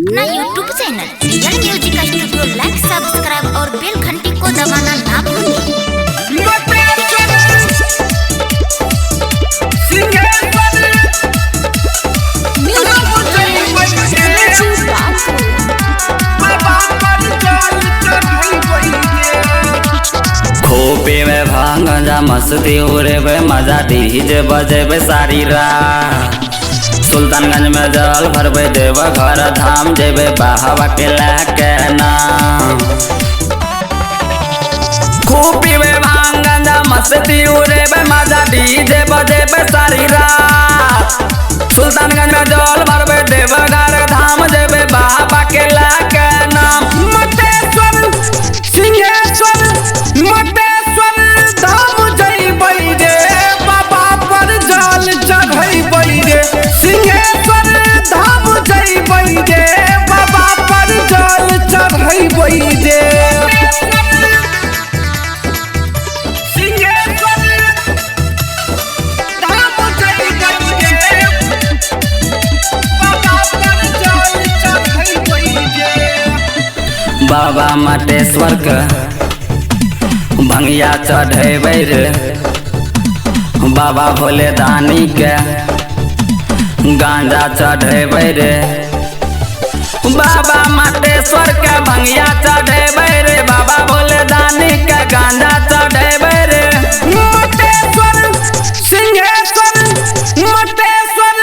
अपना YouTube channel real music studio like, subscribe और बेल घंटी को दबाना ना भूलें। खोपे में भांग जा मस्ती उड़ेबे मजा डीजे बजेबे सारी रात। सुल्तानगंज में जल भरबे देवघर धाम जेबे बाहवा के लाके नाम। खूब पीबे भांग गांजा मस्ती उड़ेबे मजा डीजे बजेबे सारी रात। सुल्तानगंज में जल भरबे देवघर धाम जेबे बाबा के लाके नाम। मटेश्वर सिंहेश्वर मटेश्वर धाम जइबै रे, बाबा पर जल चढ़ैबै रे। सिंहेश्वर धाम जइबै रे, बाबा पर जल चढ़ैबै रे। सिंहेश्वर धाम जइबै रे, बाबा पर जल चढ़ैबै रे। बाबा मटेश्वर के भंगिया चढ़ेबै रे, बाबा भोले दानी के गांजा चढ़ेबै रे। बाबा मटेश्वर के भंगिया चढ़ेबै रे, बाबा भोले दानी के गांजा चढ़ेबै रे। मटेश्वर सिंहेश्वर मटेश्वर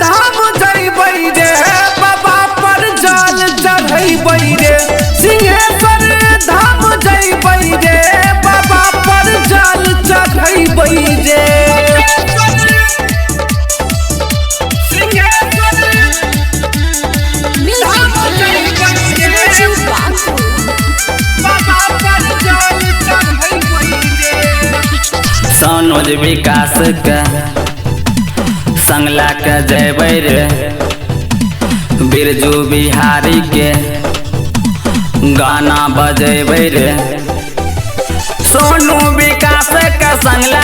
धाम जइबै रे, बाबा पर जल चढ़ैबै रे। सिंहेश्वर धाम जइबै रे, बाबा पर जल चढ़ैबै रे। सिंहेश्वर धाम जइबै रे, बाबा पर जल चढ़ैबै रे। सनोज विकास के संग ला के जयबै रे, बिरजू बिहारी के गाना बजेबै रे। सोनू विकास के संग ला